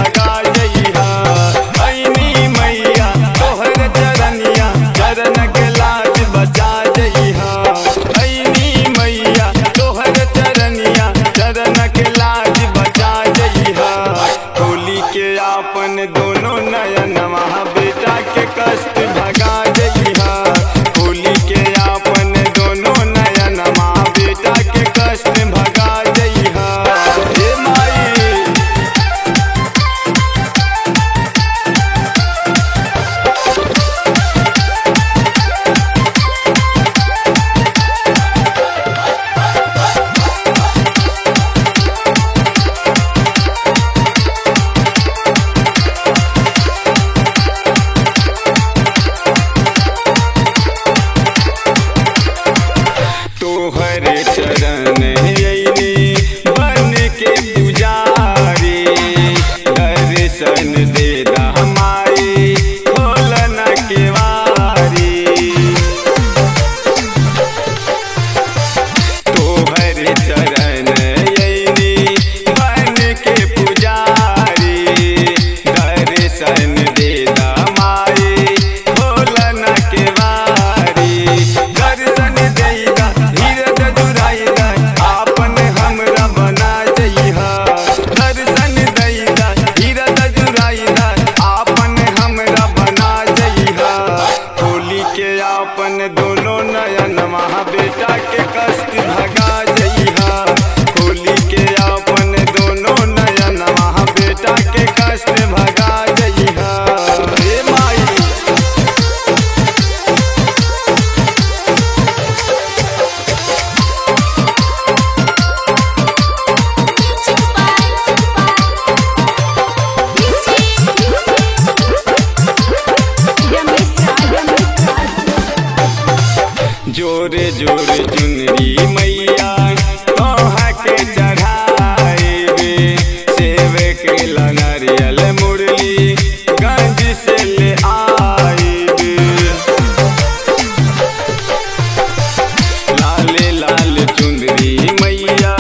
भगा जइहा। ऐनी मैया तोहर चरनिया चरण के लाज बचा जइहा। ऐनी मैया तोहर चरनिया चरण के लाज बचा जइहा। होली के आपन दोनों नयनवा बेटा के कष्ट भगा जइहा। होली के आपन दोनों नयनवा बेटा के कष्ट भगा जइहा। हे माई। तोहरे चरण अइनी बन के पुजारी, दर्शन दे माई खोलन केवारी। तोहरे चरण अइनी बन के पुजारी, दर्शन दे माई खोलन केवारी। दर्शन देदा धीरज जुराइदा आपन हमरा बना जइहा। दर्शन देदा धीरज जुराइदा आपन हमरा बना जइहा। होली के आपन दोनों नयनवा बेटा के कष्ट भगा जइहा। होली के आपन दोनों नयनवा बेटा के कष्ट भगा जइहा। हे माई। Music by Ramesh Raj. जोरे जोरे चुनरी मैया तोहा के चढ़ाएबे, सेव के नारियल मुरली गंज से ले आएबे। लाले लाल चुनरी मैया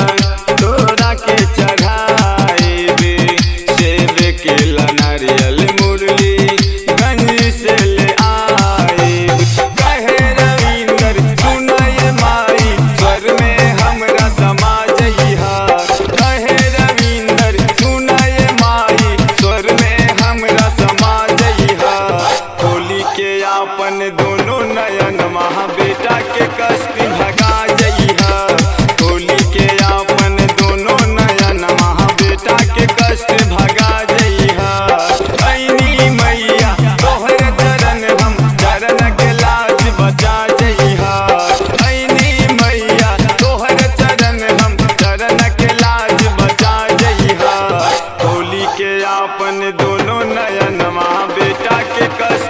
तोरा के चढ़ाएबे, सेव के नारियल मुरली गंज से ले आएबे। कहे रविंदर सुनय माई स्वर में हमरा समा जइहा। कहे रविंदर सुनय माई स्वर में हमरा समा जइहा। होली के आपन दोनों नयनवा बेटा के कष्ट भगा जइहा। होली के आपन दोनों नयनवा बेटा के कष्ट भगा जइहा। ऐनी मैया तोहर चरण हम चरण के लाज बचा जइहा। ऐनी मैया तोहर चरण हम चरण के लाज बचा जइहा। होली के आपन दोनों नयनवा बेटा के कष्ट